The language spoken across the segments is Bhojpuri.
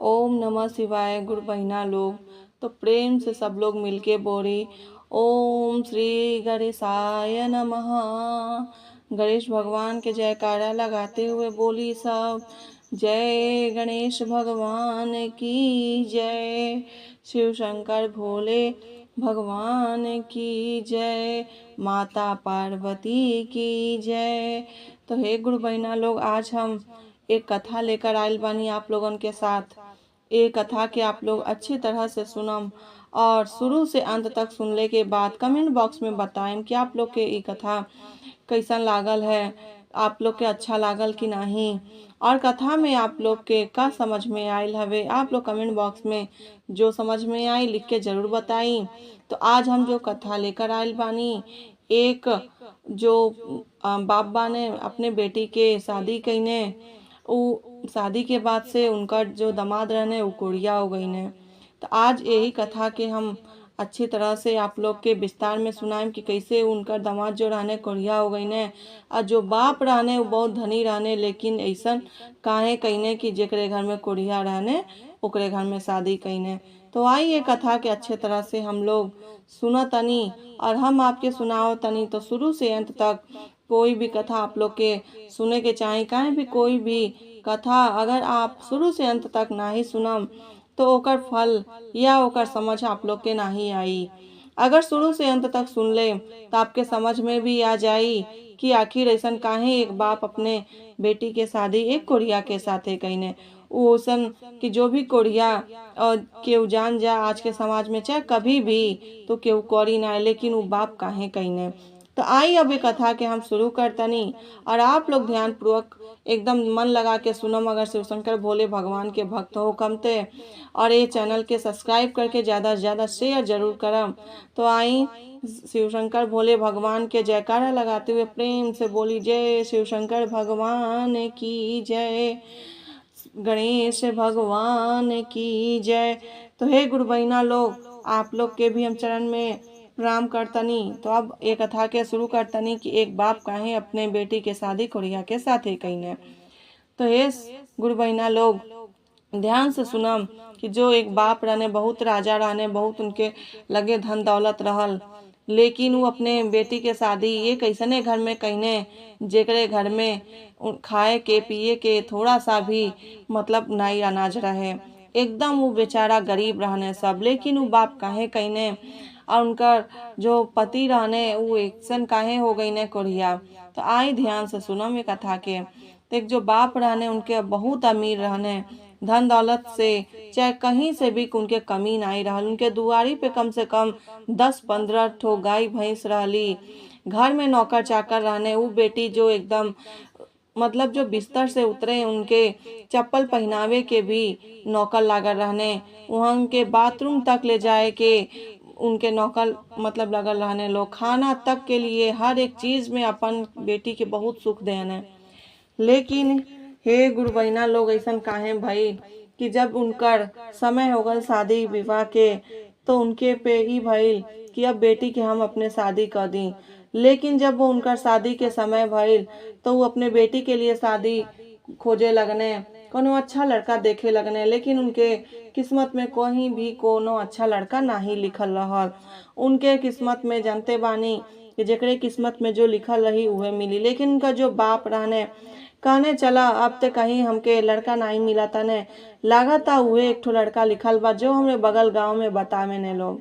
ओम नमः शिवाय गुरु बहिना लोग। तो प्रेम से सब लोग मिलके बोली ओम श्री गणेशाय नमः। गणेश भगवान के जयकारा लगाते हुए बोली सब, जय गणेश भगवान की जय, शिव शंकर भोले भगवान की जय, माता पार्वती की जय। तो हे गुरु बहिना लोग, आज हम एक कथा लेकर आयल बानी आप लोगन के साथ। ये कथा के आप लोग अच्छी तरह से सुनम और शुरू से अंत तक सुनले के बाद कमेंट बॉक्स में बताएम कि आप लोग के ये कथा कैसन लागल है, आप लोग के अच्छा लागल कि नहीं, और कथा में आप लोग के का समझ में आयल हवे, आप लोग कमेंट बॉक्स में जो समझ में आई लिख के ज़रूर बताई। तो आज हम जो कथा लेकर आयल बानी, एक जो बाप बाने अपने बेटी के शादी कईने, उ शादी के बाद से उनका जो दामाद रहने उ कोढ़िया हो गईने। तो आज यही कथा के हम अच्छी तरह से आप लोग के विस्तार में सुनाएम कि कैसे उनका दामाद जो रहने कोढ़िया हो गईने और जो बाप रहने वो बहुत धनी रहने, लेकिन ऐसन काहे कहीने कि जेकरे घर में कोढ़िया रहने ओकरे घर में शादी कईने। तो आइए कथा के अच्छे तरह से हम लोग सुना तनी और हम आपके सुनाओ तनी। तो शुरू से अंत तक कोई भी कथा आप लोग के सुने के चाहे, काहे भी कोई भी कथा अगर आप शुरू से अंत तक ना ही सुनम तो ओकर फल या ओकर समझ आप लोग के नहीं आई। अगर शुरू से अंत तक सुन ले तो आपके समझ में भी आ जाई कि आखिर ऐसन काहे एक बाप अपने बेटी के शादी एक कोढ़िया के साथे कईने। वो ऐसन कि जो भी कोढ़िया और केहू जान जा आज के समाज में, चाहे कभी भी तो केहू करी ना, लेकिन वो बाप काहे कईने। तो आई अब ये कथा के हम शुरू करतनी और आप लोग ध्यान पूर्वक एकदम मन लगा के सुनम अगर शिवशंकर भोले भगवान के भक्त हो कमते, और ये चैनल के सब्सक्राइब करके ज़्यादा से ज़्यादा शेयर जरूर करम। तो आई शिवशंकर भोले भगवान के जयकारा लगाते हुए प्रेम से बोली जय शिवशंकर भगवान की जय, गणेश भगवान की जय। तो हे गुरु बहिना लोग, आप लोग के भी हम चरण में प्रणाम करतनी। तो अब एक कथा के शुरू करतनी कि एक बाप काहे अपने बेटी के शादी कोढ़िया के साथे कईने। तो हे गुरु बहिना लोग ध्यान से सुनम कि जो एक बाप रहने बहुत राजा रहने, बहुत उनके लगे धन दौलत रहल, लेकिन वो अपने बेटी के शादी एक ऐसने घर में कईने जेकरे घर में खाए के पिए के थोड़ा सा भी मतलब नाई अनाज रहे, एकदम वो बेचारा गरीब रहने सब, लेकिन वो बाप काहे कईने और उनका जो पति रहने वो एक्शन काहे हो गई ने कोढ़िया। तो आई ध्यान से सुनो ये कथा के। तो एक जो बाप रहने उनके बहुत अमीर रहने, धन दौलत से चाहे कहीं से भी उनके कमी नहीं रहल। उनके दुआरी पे कम से कम 10-15 ठो गाय भैंस रहली, घर में नौकर चाकर रहने। वो बेटी जो एकदम मतलब जो बिस्तर से उतरे उनके चप्पल पहनावे के भी नौकर लागल रहने, वहाँ के बाथरूम तक ले जाए के उनके नौकर मतलब लगल रहने लोग, खाना तक के लिए हर एक चीज़ में अपन बेटी के बहुत सुख देने। लेकिन हे गुरु बहिना लोग ऐसा काहे भाई कि जब उनकर समय हो गल शादी विवाह के, तो उनके पे ही भइल कि अब बेटी के हम अपने शादी कर दी। लेकिन जब वो उनकर शादी के समय भइल तो वो अपने बेटी के लिए शादी खोजे लगने, कोनो अच्छा लड़का देखे लगने, लेकिन उनके किस्मत में कहीं भी कोनो अच्छा लड़का नहीं लिखल रहल। उनके किस्मत में जानते बानी कि जेकरे किस्मत में जो लिखल रही उहे मिली। लेकिन उनका जो बाप रहने कहने चला अब तो कहीं हमके लड़का नहीं मिला तने, लागता उहे एक ठो लड़का लिखल बा जो हमरे बगल गांव में बतावे ने लोग,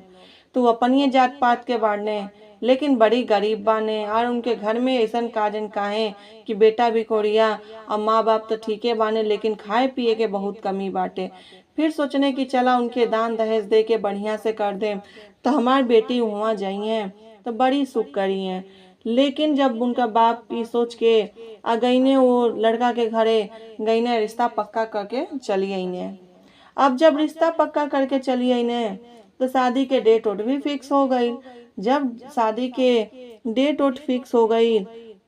तो अपनिए जात पात के बाड़ने, लेकिन बड़ी गरीब बाने और उनके घर में ऐसा काजन काहे कि बेटा भी कोढ़िया और माँ बाप तो ठीके बाने, लेकिन खाए पिए के बहुत कमी बाटे। फिर सोचने की चला उनके दान दहेज दे के बढ़िया से कर दे तो हमार बेटी वहाँ जाइए तो बड़ी सुख करी है। लेकिन जब उनका बाप ये सोच के आ गईने वो लड़का के घरे गईने रिश्ता पक्का करके चली आईने। अब जब रिश्ता पक्का करके चली आईने तो शादी के डेट वोट भी फिक्स हो गई। जब शादी के डेट वोट फिक्स हो गई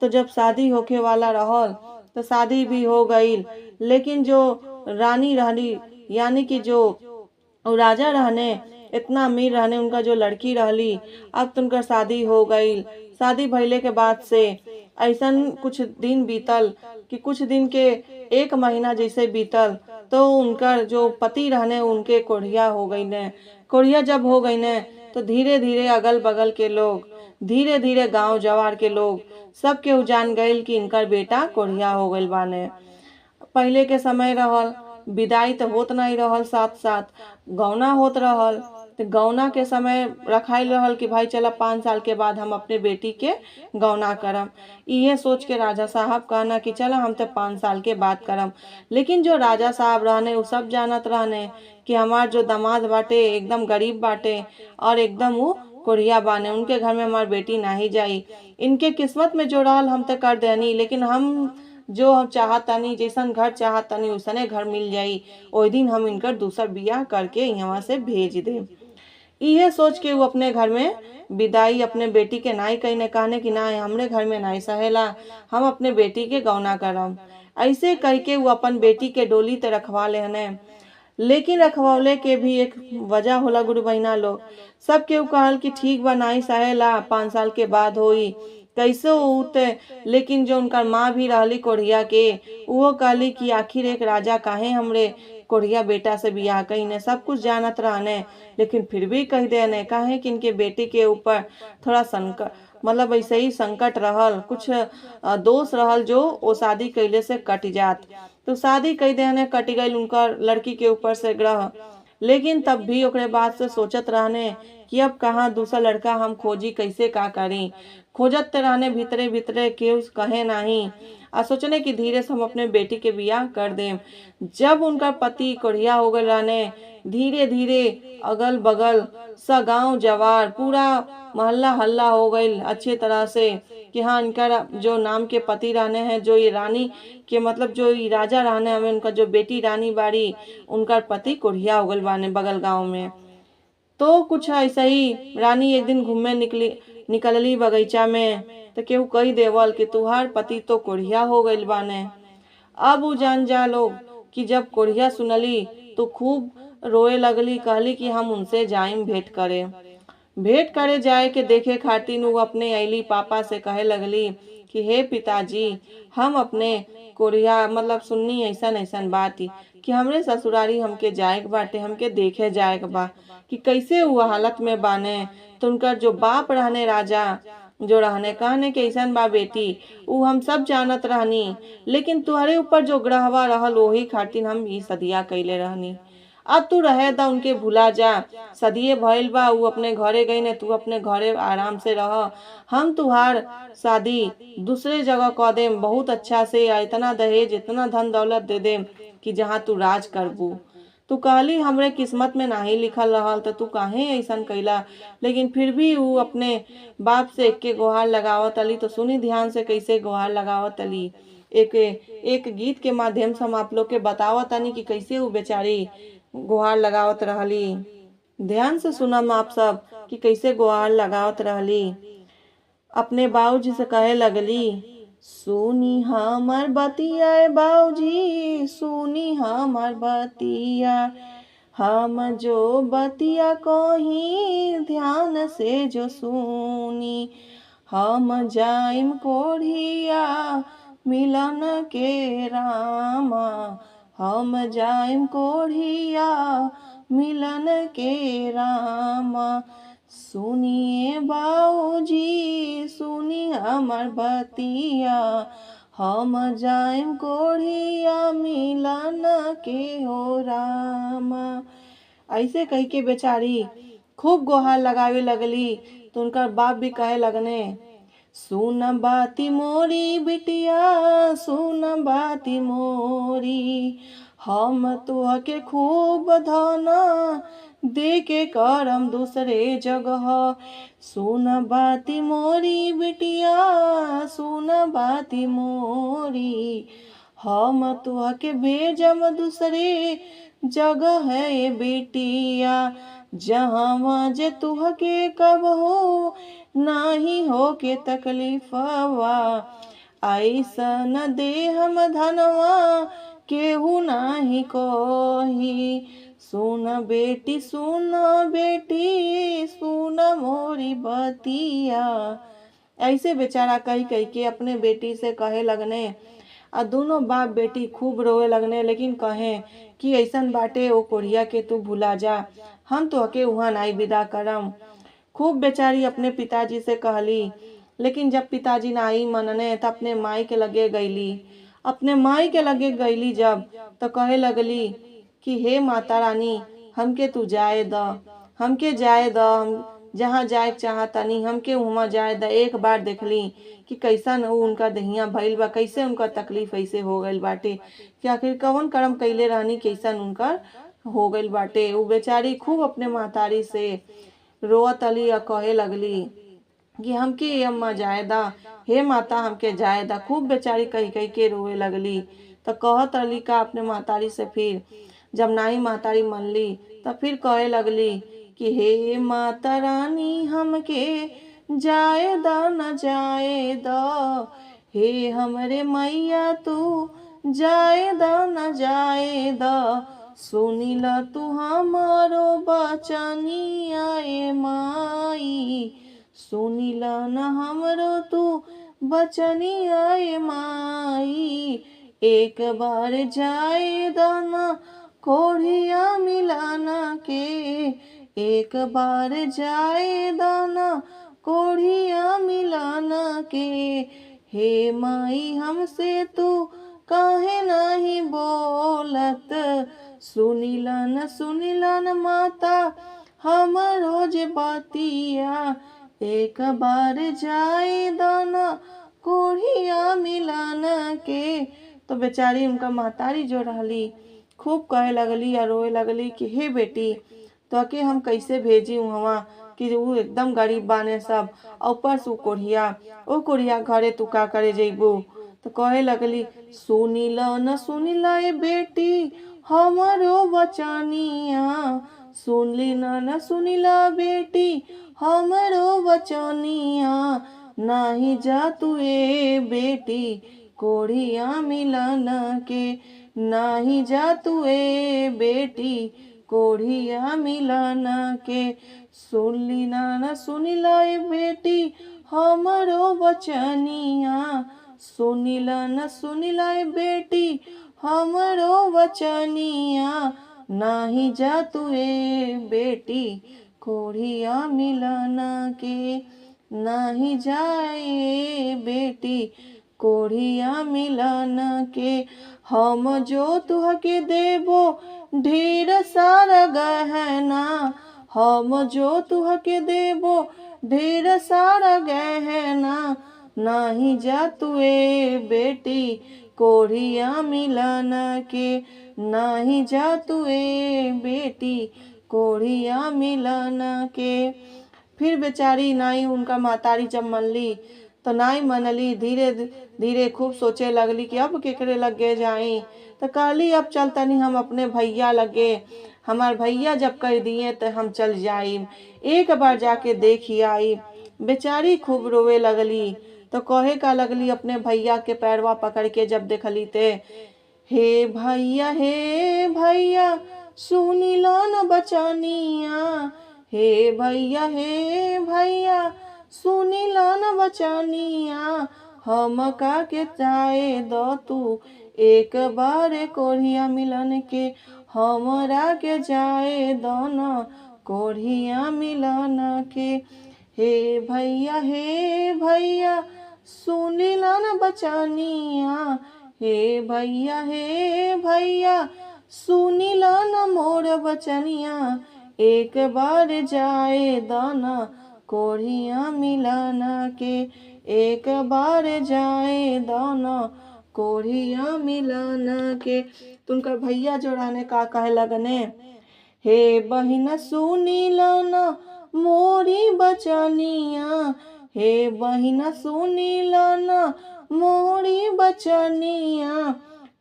तो जब शादी होके वाला रहल तो शादी भी हो गई। लेकिन जो रानी रहली यानी कि जो राजा रहने इतना अमीर रहने, उनका जो लड़की रहली अब तो उनका शादी हो गई। शादी भइले के बाद से ऐसा कुछ दिन बीतल कि कुछ दिन के 1 महीना जैसे बीतल तो उनकर जो पति रहने उनके कोढ़िया हो गई ने। कोढ़िया जब हो गई ने तो धीरे धीरे अगल बगल के लोग, धीरे धीरे गांव जवार के लोग सब केहू जान गईल कि इनकर बेटा कोढ़िया हो गईल बाने। पहले के समय रहल विदाई तो होत नहीं रहल, साथ साथ गौना होत रहल। तो गौना के समय रखाइल रहल कि भाई चला 5 साल के बाद हम अपने बेटी के गौना करम। इहे सोच के राजा साहब कहना कि चला हम तो 5 साल के बाद करम। लेकिन जो राजा साहब रहने वो सब जानत रहने कि हमार जो दामाद बाटे एकदम गरीब बाटे और एकदम वो कोढ़िया बाने, उनके घर में हमार बेटी नहीं जाई। इनके किस्मत में जो रहल हम तो कर देनी, लेकिन हम जो हम चाहतानी, जैसन घर चाहतानी वैसने घर मिल जाई, ओहि दिन हम इनकर दूसर बियाह करके यहाँ से भेज देब। इहे सोच के वो अपने घर में विदाई अपने बेटी के नाई कहीं ने कहने कि ना हमरे घर में नाई सहेला, हम अपने बेटी के गौना करम। ऐसे कह के वो अपन बेटी के डोली ते रखवा लेहने। लेकिन रखवाले के भी एक वजह होला गुरु बहिना लोग। सब केहू कहल कि ठीक बा नाई सहेला, 5 साल के बाद होई कैसे होते। लेकिन जो उनका माँ भी रहली कोढ़िया के, वो कहली कि आखिर एक राजा काहे हमरे कोढ़िया बेटा से बियाह कही ने, सब कुछ जानत रहने लेकिन फिर भी कह देने, काहे कि इनके बेटी के ऊपर थोड़ा संकट, मतलब ऐसे ही संकट रहल, कुछ दोष रहल जो वो शादी कैले से कट जात। तो शादी कह देने, कट गई उनका लड़की के ऊपर से ग्रह। लेकिन तब भी ओकरे बाद से सोचत रहने कि अब कहाँ दूसरा लड़का हम खोजी, कैसे का करी। खोजत रहने भीतरे भीतरे, केहू कहे नहीं, आ सोचने कि धीरे से हम अपने बेटी के बियाह कर दें। जब उनका पति कोढ़िया हो गए रहने, धीरे धीरे अगल बगल सा गांव जवार पूरा मोहल्ला हल्ला हो गई अच्छे तरह से कि हाँ इनका जो नाम के पति रहने हैं, जो ये रानी के मतलब जो ये राजा रहने हमें, उनका जो बेटी रानी बाड़ी, उनका पति कोढ़िया हो गए बाने बगल गांव में। तो कुछ ऐसा ही रानी एक दिन घूमे निकलली बगीचा में, तो केहू कही देवल कि तुहार पति तो कोढ़िया हो गइल बाने। अब वो जान जा लोग कि जब कोढ़िया सुनली तो खूब रोए लगली, कहली कि हम उनसे जाइम भेंट करे। भेंट करे जाए के देखे खातिर वो अपने अली पापा से कहे लगली कि हे पिताजी, हम अपने कोढ़िया मतलब सुननी ऐसा ऐसा बात कि हमरे ससुरारी हमके जाए के बाटे, हमके देखे जाए के बा कि कैसे हुआ हालत में बाने। तो उनका जो बाप रहने राजा जो रहने कहने के ऐसा बा बेटी, उ हम सब जानत रहनी, लेकिन तुहरे ऊपर जो ग्रहवा रहल वही खातिर हम ई सदिया कैले रहनी। अब तू रहे दा, उनके भुला जा, सदिये भइल बा, उ अपने घरे गई ने, तू अपने घरे आराम से रह, हम तुहार शादी दूसरे जगह कह देम बहुत अच्छा से, इतना दहेज इतना धन दौलत they them कि जहाँ तू राज करबू। तू कहली हमरे किस्मत में नाही लिखल रहल तो तू काहे ऐसन कैला। लेकिन फिर भी वो अपने बाप से एक के गुहार लगावत अली। तो सुनी ध्यान से कैसे गुहार लगावत अली। एक एक गीत के माध्यम से हम आप लोग के बतावत आनी कि कैसे वो बेचारी गुहार लगावत रहली। ध्यान से सुनम आप सब कि कैसे गुहार लगावत रहली। अपने बाबूजी से कहे लगली, सुनी हमर बतिया बाबूजी, सुनी हमर बतिया, हम जो बतिया कही ध्यान से जो सुनी, हम जाइम कोढ़िया मिलन के रामा, हम जाइम कोढ़िया मिलन के रामा, सुनिए बाबूजी सुनी हमर बतिया, हम जाइम कोढ़िया मिलन के हो रामा। ऐसे कह के बेचारी खूब गुहार लगावे लगली। तो उनका बाप भी कहे लगने, सुन बाती मोरी बिटिया, सुन बाती मोरी, हम तुहके खूब धन दे के करम दूसरे जगह, सुन बाती मोरी बिटिया, सुन बाती मोरी, हम तुहके भेजम दूसरे जगह है बिटिया, जहाँ जे तुहके कब हो नाही हो के तकलीफवा, ऐसन दे हम धनवा केहू नाही कोही, सुन बेटी सुन बेटी सुन मोरी बतिया। ऐसे बेचारा कही कही के अपने बेटी से कहे लगने। आ दोनों बाप बेटी खूब रोवे लगने, लेकिन कहें कि ऐसन बाटे ओ कोढ़िया के तू भुला जा, हम तोहके वहाँ नाई विदा करम। खूब बेचारी अपने पिताजी से कहली, लेकिन जब पिताजी नाई मनने त अपने माई के लगे गईली। अपने माई के लगे गईली जब तो कहे लगली कि हे माता रानी, हमके तू जाए द, हमके जाए द, हम जहाँ जाए चाहतनी हमके वहाँ जाए द। एक बार देखली कि कैसन उ उनका दहिया भइल बा, कैसे उनका तकलीफ ऐसे हो गइल बाटे, कि आखिर कवन कर्म कैले रहनी कैसन उनकर हो गइल बाटे। उ बेचारी खूब अपने महतारी से रोअत अली आ कहे लगली कि हमके ये अम्मा जाए दा, हे माता हमके जाए दा। खूब बेचारी कही कही के रोए लगली। तो कहत अली का अपने महतारी से, फिर जब नाई महतारी मनली तो फिर कहे लगली कि हे माता रानी हमके जाए दा न जाए दा, हे हमरे मैया तू जाए दा न जाए दा, सुनिल तू हमारो बचनिया ए माई, सुनिल न हमरो तू बचनिया ए माई, एक बार जाए दाना कोढ़िया मिलाना के, एक बार जाए दाना कोढ़िया मिलाना के, हे माई हमसे तू काहे नहीं बोलत, सुनिलन सुनिलन माता हम रोज बतिया, एक बार जाए दाना कोढ़िया मिलाना के। तो बेचारी उनका महतारी जो रहली खूब कहे लगली आ रोए लगली कि हे बेटी तो के हम कैसे भेजी वहाँ कि उ एकदम गरीब बाने सब, ऊपर से कोढ़िया, ओ कोढ़िया घरे तू का करे जइबू। तो कहे लगली सुनिल न सुनिल ए बेटी हमरो बचनिया, सुनली न सुनिल बेटी हमरो बचनिया, नाही जा तू ए बेटी कोढ़िया मिलन के, नाही जा तू ए बेटी कोढ़िया मिलन के, सुनली न सुनिल ए बेटी हमरो बचनिया, सुनिल न सुनिल ए बेटी हमरो बचनिया, नाही जा तू ए बेटी कोढ़िया मिलन के, नाही जाए बेटी कोढ़िया मिलन के, हम जो तुहके देबो ढेर सारा गहना, हम जो तुहके देबो ढेर सारा गहना, नाही जा तू ए बेटी कोढ़िया मिलन के, नाही जा तू ए बेटी कोढ़िया मिलन के। फिर बेचारी नाई उनका महतारी जब मनली तो नाई मनली, धीरे धीरे खूब सोचे लगली कि अब केकरे लगे जाई। तो कहली अब चल तनी हम अपने भैया लगे, हमार भैया जब कह दिए तो हम चल जाई, एक बार जाके देखी आई। बेचारी खूब रोवे लगली। तो कहे का लगली अपने भैया के पैरवा पकड़ के जब देखली ते, हे भैया सुनी लो न बचनिया, हे भैया सुनी लो न बचनिया, हम का के चाहे दो तू एक बार कोढ़िया मिलन के, हमरा के जाए दो न कोढ़िया मिलन के। हे भैया सुनी लो न बचनिया, हे भैया सुनी लो न मोर बचनिया, एक बार जाए दाना कोढ़िया मिलन के, एक बार जाए दाना कोढ़िया मिलन के। तुमका भैया जो रहने का कहे लगने, हे बहिन सुनी लो न मोरी बचनिया, हे बहिन सुनी लो न मोरी बचनिया,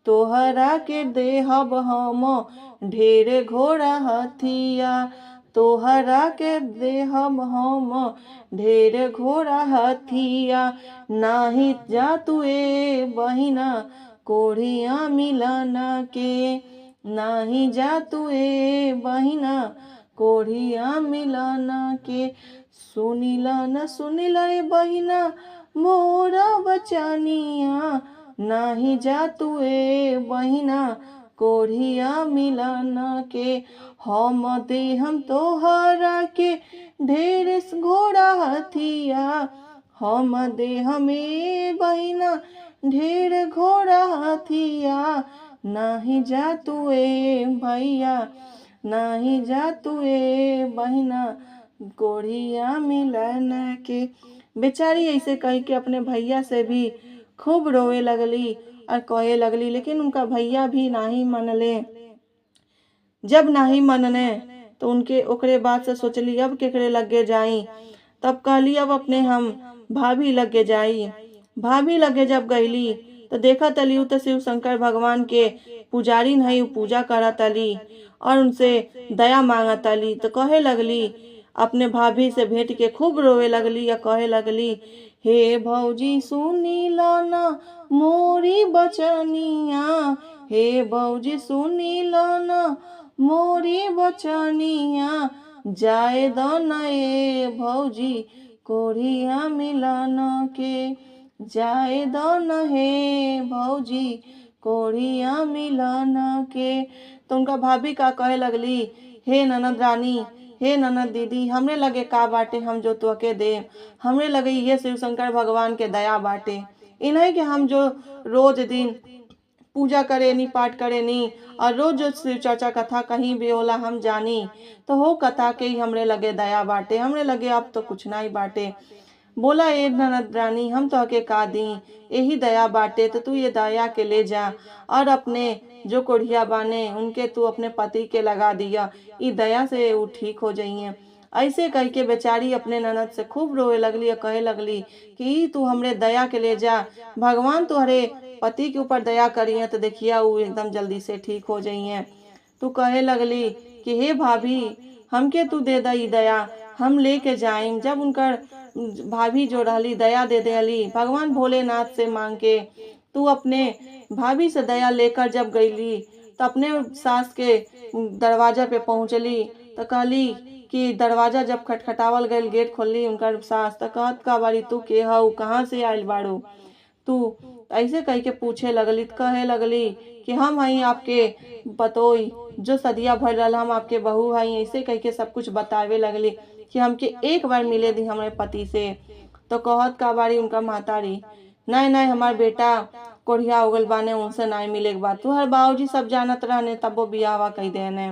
तोहरा के देहब हम ढेर घोड़ा हथिया, तोहरा के देहब हम ढेर घोड़ा हथिया, नाही जा तू ए बहिना कोढ़िया मिलन के, नाही जा तू ए बहिना कोढ़िया मिलन के। सुनिला न सुनिला ए बहिना मोरा बचनिया, नाही जा तू ए बहिना कोढ़िया मिलन के। हम देहम तोहरा के ढेर घोड़ा हथिया, हम देहम ए बहिना ढेर घोड़ा हथिया, नाही जा तू ए भैया, नाही जा तू ए बहिना कोढ़िया मिलन के। बेचारी ऐसे कह के अपने भैया से भी खूब रोवे लगली और कहे लगली, लेकिन उनका भैया भी नाही मनले। जब नाही मनने तो उनके ओकरे बात से सोचली अब केकरे लगे जाई। तब कहली अब अपने हम भाभी लगे जाई। भाभी लगे जब गईली तो देखा तली उ तो शिव शंकर भगवान के पुजारी नहीं, पूजा करा तली और उनसे दया मांगा तली। तो कहे लगली अपने भाभी से भेंट के खूब रोवे लगली या कहे लगली, हे भौजी सुनी लाना मोरी बचनिया, हे भौजी सुनी लाना मोरी बचनिया, जाए दना ए भौजी कोढ़िया मिलन के, जाए दना हे भौजी कोढ़िया मिलन के। तो उनका भाभी का कहे लगली, हे ननद रानी, हे ननद दीदी, हमरे लगे का बाटे हम जो तुहके दे, हमरे लगे ये शिव शंकर भगवान के दया बाटे, इन्हीं के हम जो रोज दिन पूजा करे नी, पाठ करे नी और रोज जो शिव चर्चा कथा कहीं भी होला हम जानी, तो हो कथा के ही हमरे लगे दया बाटे, हमरे लगे अब तो कुछ ना ही बाटे। बोला ए ननद रानी हम तो के का दी, यही दया बाटे, तो तू ये दया के ले जा और अपने जो कोढ़िया बाने उनके तू अपने पति के लगा दिया, ई दया से वो ठीक हो जाइए। ऐसे कह के बेचारी अपने ननद से खूब रोए लगली और कहे लगली कि तू हमरे दया के ले जा, भगवान तुहरे पति के ऊपर दया करिए तो देखिया वो एकदम जल्दी से ठीक हो जाइए। तू कहे लगली कि हे भाभी हमके तू दे दी दया, हम लेके जाइम। जब उनकर भाभी जो रहली दया दे देली भगवान भोलेनाथ से मांग के, तू अपने भाभी से दया लेकर जब गईली तो अपने सास के दरवाजा पे पहुँचली तो कहली कि दरवाजा जब खटखटावल गई, गेट खोलली उनकर सास, तो कहत का बारी तू के हऊ, कहाँ से आयल बाड़ू तू, ऐसे कह के पूछे लगली। तो कहे लगली कि हम हई आपके पतोई जो सदिया भर रहा, हम आपके बहू हई, ऐसे कह के सब कुछ बतावे लगली कि हमके एक बार मिले दी हमारे पति से। तो कहत का बारी उनका महतारी, नहीं नहीं हमार बेटा कोढ़िया हो गल बाने, उनसे नहीं मिले के बाद तुहर बाबूजी सब जानत रहने तब वो बियाहवा कह देने,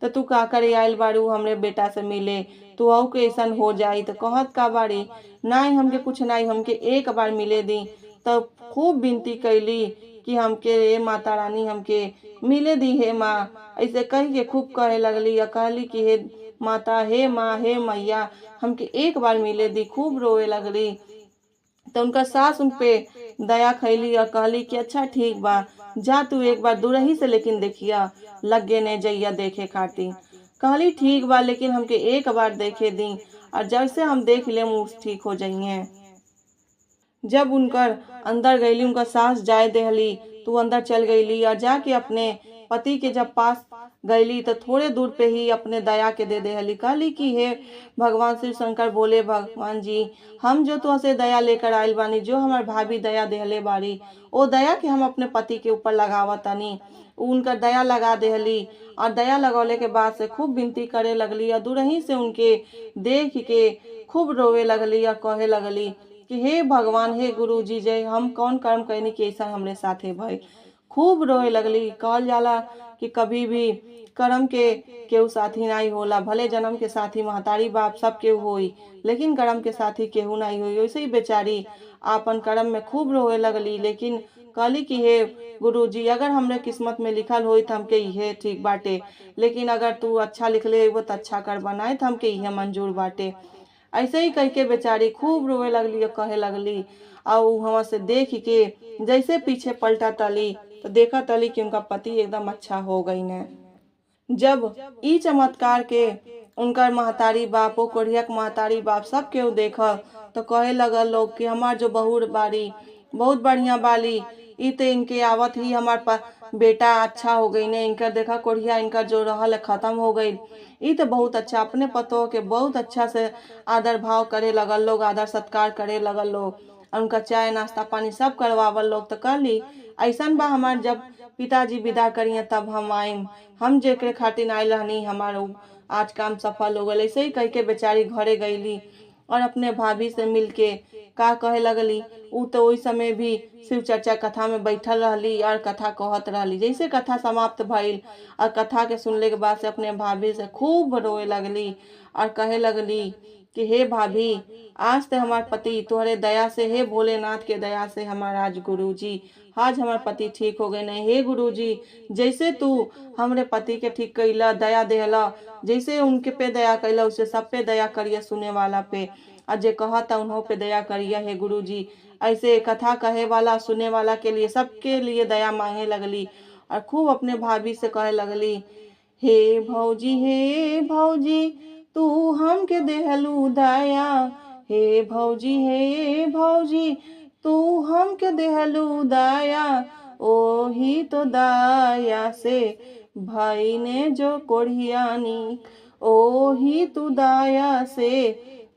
तो तू का करे आयल बारू हमरे बेटा से मिले, तू औ के ऐसा हो जाई। तो कहत का बारी नहीं हमके कुछ नहीं, हमके एक बार मिले दी। तो खूब विनती कैली कि हमके हे माता रानी हमके मिले दी हे माँ, ऐसे कह के खूब कहे लगली या कहली कि हे माता, हे माँ, हे मैया हमके एक बार मिले दी। खूब रोए लगली। तो उनका सास उन पे दया खैली और कहली कि अच्छा ठीक बा, जा तू एक बार दूर ही से लेकिन देखिया, लगे नहीं जइया देखे खाती। कहली ठीक बा, लेकिन हमके एक बार देखे दी और जैसे हम देख ले ठीक हो जाइए। जब उनकर अंदर गईली, उनका सास जाए देहली, तू अंदर चल गईली और जाके अपने पति के जब पास गईली तो थोड़े दूर पे ही अपने दया के दे देहली। कहली कि हे भगवान शिव शंकर बोले भगवान जी, हम जो तुहसे दया लेकर आयल बानी, जो हमार भाभी दया देहले बारी, ओ दया के हम अपने पति के ऊपर लगावतानी। उनका दया लगा देहली और दया लगौले के बाद से खूब विनती करे लगली और दूर ही से उनके देख के खूब रोवे लगली और कहे लगली कि हे भगवान, हे गुरु जी जय, हम कौन कर्म कैनी कि ऐसा हमरे साथे भइल। खूब रोए लगली। कहल जाला कि कभी भी कर्म के केहू साथी नहीं होला, भले जन्म के साथी महतारी बाप सब केहू होई, लेकिन कर्म के साथी केहू नहीं होई। वैसे ही बेचारी आपन कर्म में खूब रोए लगली, लेकिन कहली कि हे गुरु जी, अगर हमरे किस्मत में लिखल होई तो हमके इहे ठीक बाटे, लेकिन अगर तू अच्छा लिखले वो तो अच्छा कर बनाए तो हमके इहे मंजूर बाटे। ऐसे ही कह के बेचारी खूब रोवे लगली और कहे लगली। और वहाँ से देख के जैसे पीछे पलटा तली तो देखा तली कि उनका पति एकदम अच्छा हो गई ने। जब ई चमत्कार के उनकर महतारी बाप, ओ कोढ़िया के महतारी बाप सब केहू देखल तो कहे लगल लोग कि हमार जो बहू बारी बहुत बढ़िया बाली, ई तो इनके आवत ही हमार बेटा अच्छा हो गई ने, इनकर देखा कोढ़िया इनका जो रहल खत्म हो गई, ई तो बहुत अच्छा अपने पतोह के बहुत अच्छा से आदर भाव करे लगल लोग, आदर सत्कार करे लगल लोग। और उनका चाय नाश्ता पानी सब करवावल लोग। तो कहली ऐसन बा हमार जब पिताजी विदा करिए तब हम आइम, हम जेकरे खातिर आइल रहनी हमार आज काम सफल हो गल। ऐसे ही कह के बेचारी घरे गईली और अपने भाभी से मिलके का कहे लगली। उ तो ओहि समय भी शिव चर्चा कथा में बैठल रहली और कथा कहत रहली। जैसे कथा समाप्त भइल और कथा के सुनले के बाद से अपने भाभी से खूब रोए लगली और कहे लगली कि हे भाभी, आज तो हमार पति तोहरे दया से, हे भोलेनाथ के दया से हमार आज गुरुजी, आज हमार पति ठीक हो गए। नहीं हे गुरुजी, जैसे तू हमरे पति के ठीक कैला, दया देहला, जैसे उनके पे दया कैला उसे सब पे दया करिए, सुने वाला पे और जे कहता उन्हों पे दया करिए हे गुरुजी। ऐसे कथा कहे वाला सुने वाला के लिए सबके लिए दया मांगे लगली और खूब अपने भाभी से कहे लगली, हे भौजी, हे भौजी, तू हमके देहलू दया, हे भौजी, हे भौजी, तू हमके देहलू दया, ओही तो दया से भाई ने जो कोढ़ियानी, ओही तू दया से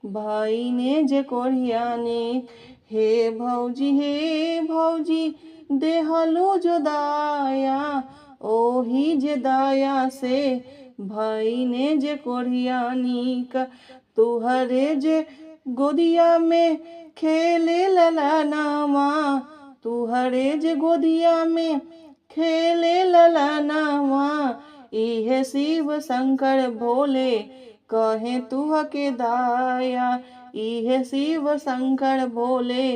भाई ने जे कोढ़ियानी, हे भौजी, हे भौजी, देहलू जो दया, ओही जे दया से भाई ने जे कोढ़ियानी, तुहरे जे गोदिया में खेले ललनावा, तुहरे जे गोदिया में खेले ललनावा, इहे शिव शंकर भोले कहे तुह के दाया, इहे शिव शंकर भोले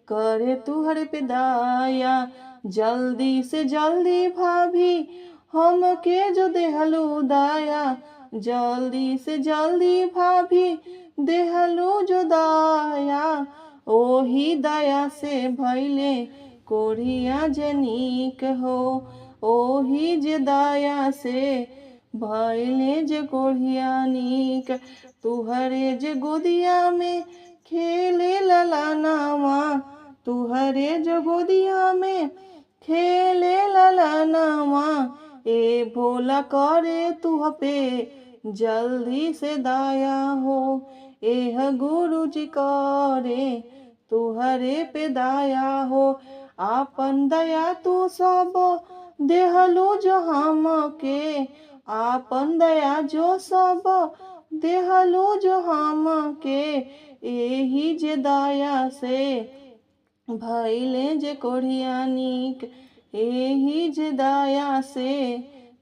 करे तुहर पे दाया, जल्दी से जल्दी भाभी हमके जो देहलू दाया, जल्दी से जल्दी भाभी देहलू जो दाया, ओही दया से भैले कोढ़िया जे नीक हो, ओही जे दया से भैले जे कोढ़िया नीक, तुहरे जे गोदिया में खेले ललनावा, तुहरे जो गोदिया में खेले ललनावा, ए भोला करे तुह पे जल्दी से दया हो, एह गुरुजी करे तुहरे पे दया हो, आपन दया तू सब देहलू जो हमके, आपन दया जो सब देहलू जो हमके, एही जे दया से भैले जे कोढ़िया नीक, एही जे दया से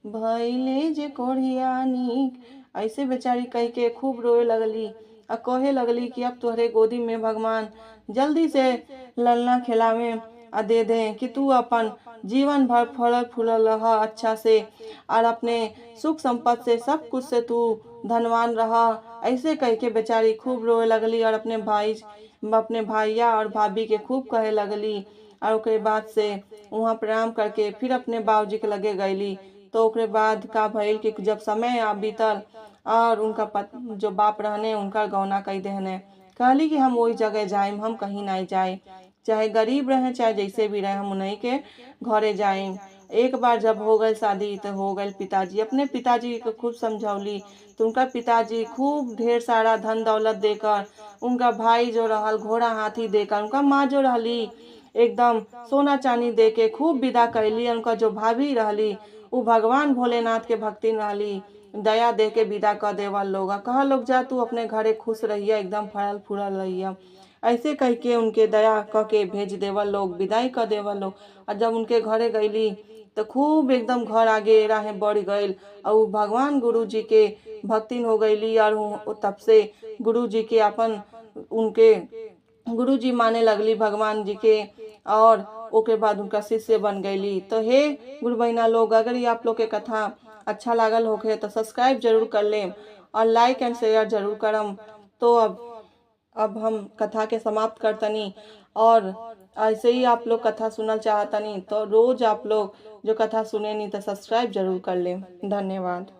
भैले जे कोढ़िया नीक। ऐसे बेचारी कह के खूब रोए लगली और कहे लगली कि अब तोहरे गोदी में भगवान जल्दी से ललना खिलावे आ दे दें कि तू अपन जीवन भर फलल फूलल रह अच्छा से और अपने सुख संपत्ति से सब कुछ से तू धनवान रह। ऐसे कह के बेचारी खूब रोए लगली और अपने भाइया और भाभी के खूब कहे लगली और ओकरे बाद से वहाँ प्रणाम करके फिर अपने बाबूजी के लगे गईली। तो ओकरे बाद का भइल कि जब समय आ बीतल और उनका जो बाप रहने उनका गौना कही देहने, कहली कि हम वही जगह जाइम, हम कहीं नहीं जाए, चाहे गरीब रहें चाहे जैसे भी रहे, हम उन्हीं के घरे जाइम। एक बार जब हो गई शादी तो हो गई। पिताजी अपने पिताजी को खूब समझौली तो उनका पिताजी खूब ढेर सारा धन दौलत देकर, उनका भाई जो रहल घोड़ा हाथी देकर, उनका माँ जो रहली एकदम सोना चांदी दे के खूब विदा कैली। उनका जो भाभी रहली वो भगवान भोलेनाथ के भक्ति रहली, दया दे के विदा कर देवल लोग, कह लोग जा तू अपने घरे खुश रहिए, एकदम फड़ल फूलल रहिए। ऐसे कह के उनके दया कह के भेज देवल लोग, विदाई कर देवल लोग। और जब उनके घरे गईली तो खूब एकदम घर आगे राहें बढ़ गईल और वो भगवान गुरु जी के भक्तिन हो गईली और तब से गुरु जी के अपन उनके गुरु जी माने लगली भगवान जी के, और ओके बाद उनका शिष्य बन गईली। तो हे गुरु बहिना लोग, अगर ये आप लोग के कथा अच्छा लागल होखे तो सब्सक्राइब जरूर कर लें और लाइक एंड शेयर जरूर करम। तो अब हम कथा के समाप्त करतनी और ऐसे ही आप लोग कथा सुनल चाहतनी तो रोज आप लोग जो कथा सुने नी तो सब्सक्राइब जरूर कर लें। धन्यवाद।